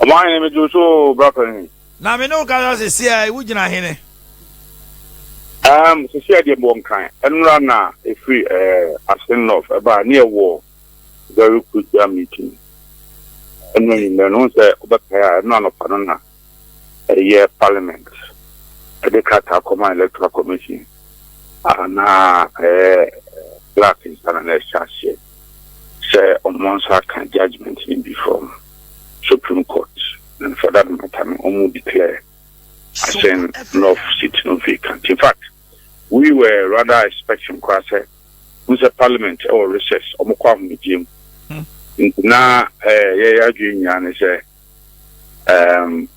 Ɔmanhene, megye wo so o, bra panin. Na me ne wo kasa seesei a, wogyina hene? Seesei a deɛ mewɔ Nkran. Ɛnora na ɛfiri Asin North ɛbaa ne yɛwɔ very crucial meeting. Ɛno anwummerɛ no, wohu sɛ wobɛkae a, ɛno anɔpa no na ɛyɛ parliament ɛde krataa kɔma Electoral Commission a na ɛyɛ clerk nsa na na ɛhyɛ aseɛ sɛ ɔmo nsa aka judgement no bi from Supreme Court, and for that matter no, ɔmo declare Assin North seat no vacant. In fact, we were rather expecting koraa sɛ n sɛ parliament ɛwɔ recess, ɔmo kɔ ahomegye mu, nti na yɛyɛ adwene nyinaa ne sɛ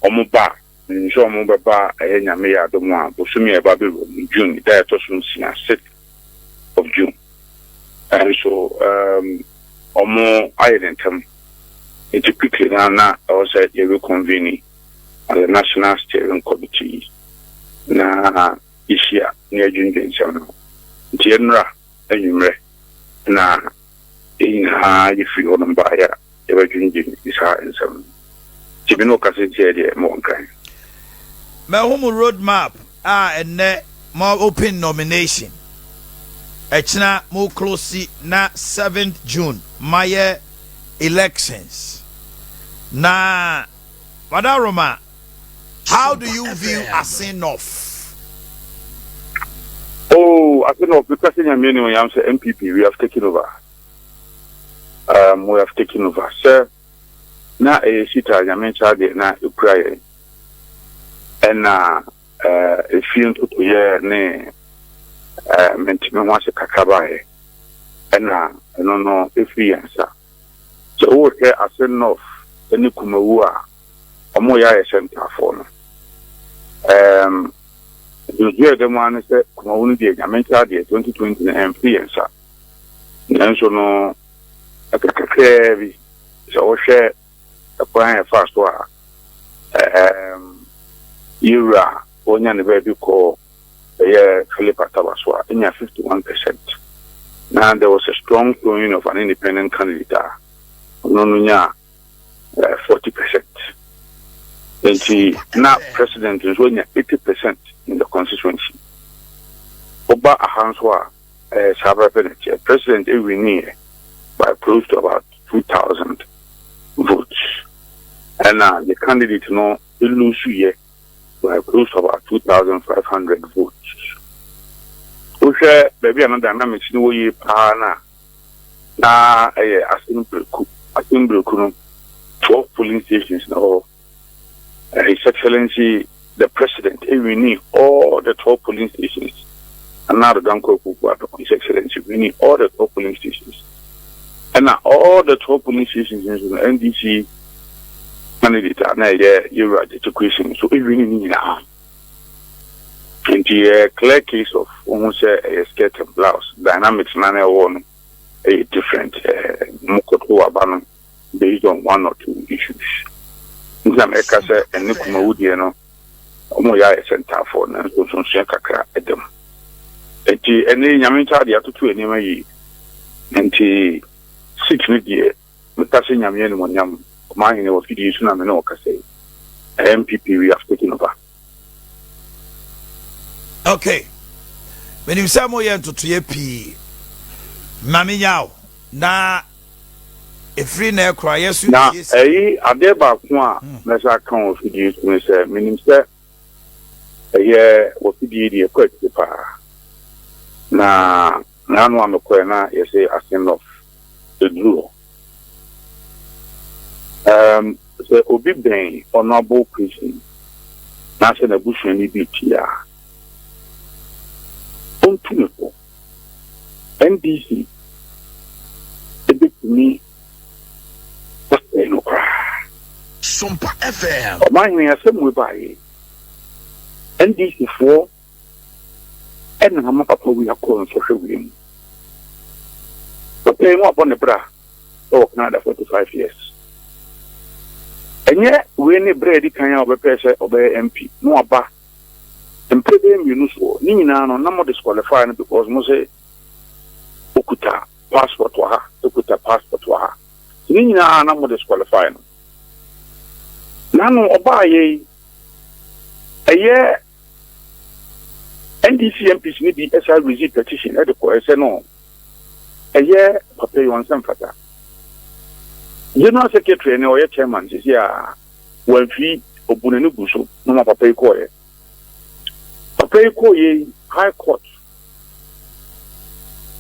ɔmo ba nso ɔmo bɛba. Ɛyɛ Nyame yɛ adom a, bosome a ɛba bɛwura mu, June da ɛtɔ so 6, 6th of June. Ɛnso ɔmo ayɛ ne ntɛm, nti quickly na ɛwɔ sɛ yɛ reconvene the National Steering Committee na yɛhyia na yɛdwendwen nsɛm no. Nti yɛnnora anwummerɛ na yɛn nyinaa yɛfiri hɔnom baeɛ a yɛbɛdwendwen saa nsɛm no. Nti bi ne wɔkasa ntiɛ deɛ, mewɔ Nkran. Mahu mu road map a ɛnnɛ ma open nomination, ɛkyena mo close, na 7th June mayɛ elections. Na Madaroma, how do you view Assin North? Oh, Assin North, because Nyame ni yam sɛ NPP, we have taken over. We have taken over. Sɛ na ɛyɛ seat a Nyame nkyɛn deɛ na ekura yɛn. Ɛna efie ntotoyɛ ne mentumi ho ase kakra baeɛ. Ɛna ɛno no efiri yɛn nsa. Sɛ wɔrehwɛ Assin North ne Kumawu a, wɔn yɛ ayɛ sɛ ntaafoɔ no. Nsuo a ɛda mu ara ne sɛ Kumawu no deɛ, Nyame nkyɛn deɛ, 2020 no ɛmfiri yɛn nsa. Nanso no, ɛka kakraa bi sɛ wɔhwɛ ɛkwan a yɛfa so a yɛwura wɔnya ne baabi kɔ, ɛyɛ Philip Ataba so a ɛnya 51%, na there was a strong showing of an independent candidate a ɔno no nya 40%. Nti na president nso anya 80% in the constituency. Ɔba aha nso a, saa pɛpɛ na kyɛ president ewiniɛ by close to about 2,000 votes, ɛna the candidate no elose yɛ by close to about 2,500 votes. Wohwɛ baabi a no dynamics no wɔ yie paa na ɛyɛ Assin Breku. Assin Breku no, 12 polling stations na hɔ. His Excellency the President ewini all the 12 polling stations. Nana Addo Dankwa Akufo-Addo, His Excellency winning all the 12 polling stations, ɛna all the 12 polling stations nso no, NDC candidate a na ɛyɛ yɛwura Gyakye Quayson nso ewini ne nyinaa. Nti yɛ clear case of ohun sɛ ɛyɛ skirt and blouse dynamics na ɛwɔ no ɛyɛ different. Mo kɔtɔ aba no based on one or two issues. Nti na mɛka sɛ ɛne Kumawu deɛ no, ɔmo yɛ ayɛ sɛ ntaafoɔ, nanso nsonsoɛ kakra ɛda mu. Nti ɛne Nyame nkyɛn adeɛ atoto nneɛma yie. Nti seat no deɛ, meka sɛ Nyame animonyam, ɔmanhene wɔ fidie so na me ne ɔkasa yi, NPP, we have taken over. Okay, menim sɛ moyɛ ntotoeɛ pii ma menya wo na ɛfiri na ɛkora yɛ so. Na ɛyi adeɛ baako a mɛsa aka wɔ fidie so ne sɛ, menim sɛ ɛyɛ wɔ fidie deɛ ɛkɔ akyire paa, na naano a mekɔɛ na yɛsɛ Assin North ɛduru hɔ. Sɛ obi bɛn Honourable Quayson na sɛ n'abusuani bi tie a, ɔntu ne fo. NDC ebɛtumi asɛe no koraa. Sompa FM. Ɔmanhene, asɛm wei baayɛ, NDC foɔ ɛna ama papa wei akɔ nsɔhwɛ wei mu. Papa yi no abɔ ne bra ɛwɔ Canada 45 years. Ɛnyɛ wei ne berɛ a ɛdi kan a ɔbɛpɛɛ sɛ ɔbɛyɛ MP na waba mpere bɛyɛ mmienu soɔ. Ne nyinaa no na mo disqualify no because mo sɛ okuta passport wɔ ha, okuta passport wɔ ha. Ne nyinaa na mo disqualify no. N'ano ɔbaayɛ yi, ɛyɛ NDC MPs no bi san raise petition de kɔɛ sɛ no ɛyɛ papa yi ɔnsɛ mfata. General Secretary ne ɔyɛ chairman sisi a wamfi obu n'ani gu so na ɔma papa yi kɔɔyɛ. Papa yi kɔɔyɛ yi High Court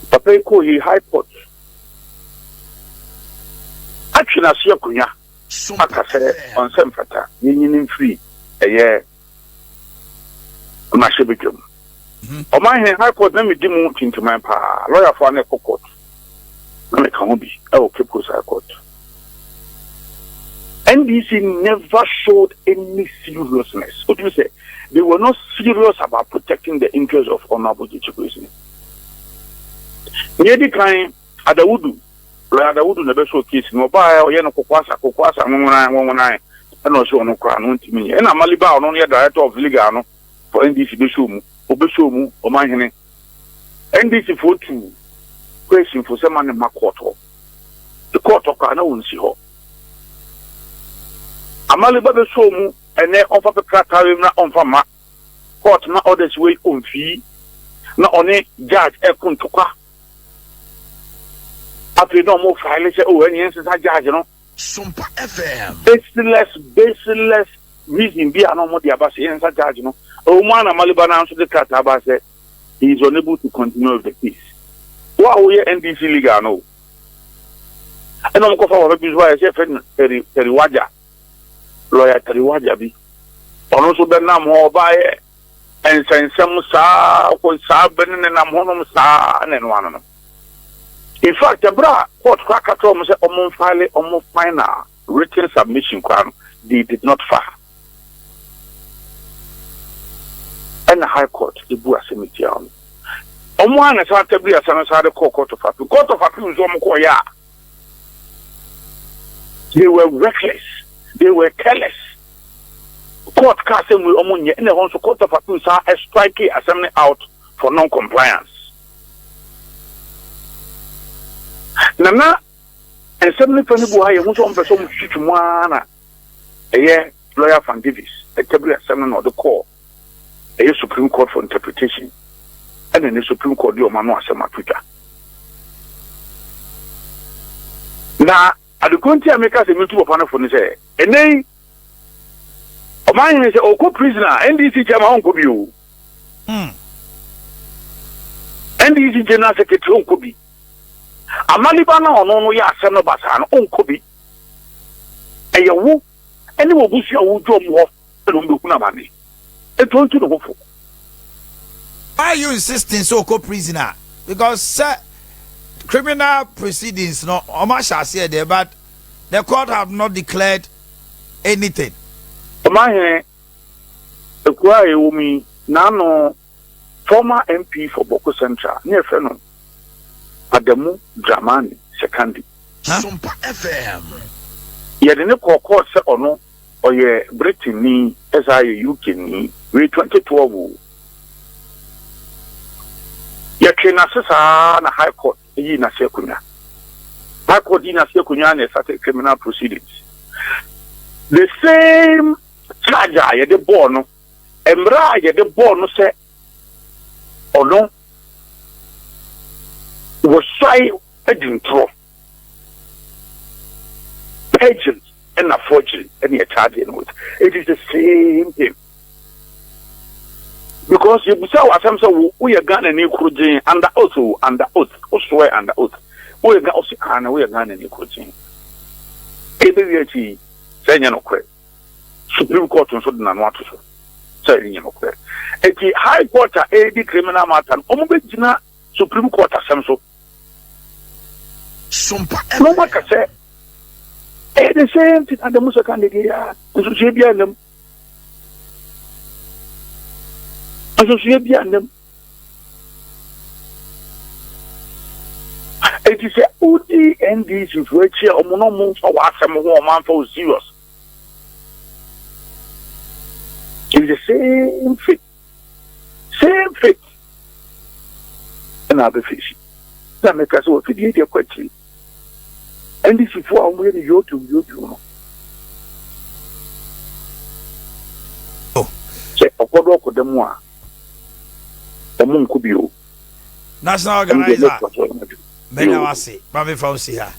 Papa yi kɔɔyɛ yi High Court atwe n'ase akonnwa aka sɛ ɔnsɛ mfata yɛnyi no mfiri ɛyɛ mmarahyɛbadwam. Ɔmanhene High Court na medi mu tintiman paa, lɔyafoɔ a na ɛkɔ court na meka ho bi ɛwɔ Cape Coast High Court. NDC never showed any seriousness. Wotumi sɛ they were not serious about protecting the interests of Honourable Gyekye Quayson. Nea edi kan, Adawudu, Lawyer Adawudu na ɛbɛsɔɔ case no, ɔbaeɛ a ɔyɛ no kokoasa kokoasa nwonwonan nwonwonan ɛna ɔsɛ ɔno koraa no ɔntumi nyɛ. Ɛna Maliba a ɔno no yɛ Director of Legal no for NDC bɛsɔɔ mu, ɔbɛsɔɔ mu, Ɔmanhene. NDC foɔ tuu Quayson fo sɛ ma ne mma court hɔ. The court hɔ koraa na ɔnsi hɔ. Amaliba bɛsɔɔ mu, ɛnɛ ɔmfa pɛ krataa wei mmra ɔmfa mma. Court ma orders wei ɔmfii na ɔne judge ɛko ntokwa. Afei na ɔmo file sɛ oh ɛne yɛnsesa judge no. Sompa FM. Baseless baseless reason bi a na ɔmo de aba sɛ yɛnsesa judge no. Ɛwɔ mu ara na Maliba no ara nso de krataa baa sɛ he is unable to continue with the case. Wo a woyɛ NDC legal no o. Ɛna ɔmo kɔfa papa bi nso baeɛ sɛ yɛfrɛ no Terry Terry Waja. Lawyer Terry Waja bi. Ɔno nso bɛnam hɔ ɔbaeɛ nsɛnsɛm saa kɔ saa bɛ ne nenam hɔnom saa na ɛno ano no. In fact, ɛberɛ a court koraa ka kyerɛ wɔn sɛ wɔn mfile wɔn final written submission koraa no, they did not file. Ɛna High Court ebu asɛm etia wɔn. Wɔn a na san tabiri asɛm no san de kɔɔ Court of Appeal. Court of Appeal nso wɔn kɔɔ yɛ a, they were reckless, they were careless. Court ka asɛm wei wɔn nyɛ, ɛna ɛhɔ nso Court of Appeal san strike asɛm no out for non-compliance. Na na nsɛm no fa no bu ha yɛ ho sɛ wɔn pɛ sɛ wɔn twitwi mu ara na ɛyɛ lawyer Van Davis ɛtabiri asɛm no na ɔde kɔɔ ɛyɛ Supreme Court for interpretation ɛna ne Supreme Court de wɔn ano asɛm ato dwa. Na adekoro nti a meka sɛ metu papa no fo ne sɛ ɛnɛ yi ɔman hene sɛ ɔkɔ prison a NDC chairman ɔnkɔ bi o. NDC general secretary ɔnkɔ bi. Amaliba na ɔno no yɛ asɛm no basaa no ɔnkɔ bi. Ɛyɛ wo ɛne wɔ busua a wodwa ɔmo hɔ ɛna ɔmo bɛhunu amane. Etu ɔntu ne ho fo. Why are you insisting sɛ ɔkɔ prison a? Because sɛ criminal proceedings no ɔmo ahyɛ aseɛ deɛ but the court have not declared anything. Ɔmanhene, ekuro a yɛwɔ mu yi, n'ano former MP for Bawku Central ne yɛfrɛ no Adamu Dramani Sekandi. Sompa FM. Yɛde no kɔɔ court sɛ ɔno ɔyɛ Britain ni ɛsan yɛ UK ni, wei 2012 o. Yɛtwee n'ase saa na High Court yii n'ase akonnwa. High Court yii n'ase akonnwa na ɛsate criminal proceedings. The same charge a yɛde bɔɔ no, mmerɛ a yɛde bɔɔ no sɛ ɔno wɔsuae adi ntorɔ, perjury ɛna forgery ɛna ɛcharge no with. It is the same thing. Because yɛbusa wɔ asɛm sɛ wo woyɛ Ghana ni koro gyen under oath o, under oath, wo swear under oath. Woyɛ Ghana, ɔsi ah na woyɛ Ghana ni koro gyen. Ɛbɛwie akyi yi, sɛ ɛnyɛ nokorɛ. Supreme Court nso de n'ano ato so sɛ ɛnyɛ nokorɛ. Eti High Court a ɛredi criminal matter no, wɔn bɛgyina Supreme Court asɛm so. Na wɔn aka sɛ ɛyɛ the same thing Adamu Saka deɛ yɛ a nsusuɛ bi anam. Nsusuɛ bi anam. Eti sɛ wodi NDC fo akyi a wɔn na wɔn mfa w'asɛm ho wɔn amfa wo serious. It's the same fate. Same fate. Ɛna abɛfesi. Na meka sɛ wɔfidie deɛ kɔ akyiri. NDC foɔ a wɔyɛ no yotum yotum no. Ɔkɔ do ɔkɔda mu a, ɔmo nkɔ bio. National organizer, mɛda wase, ma mefa wo si ha.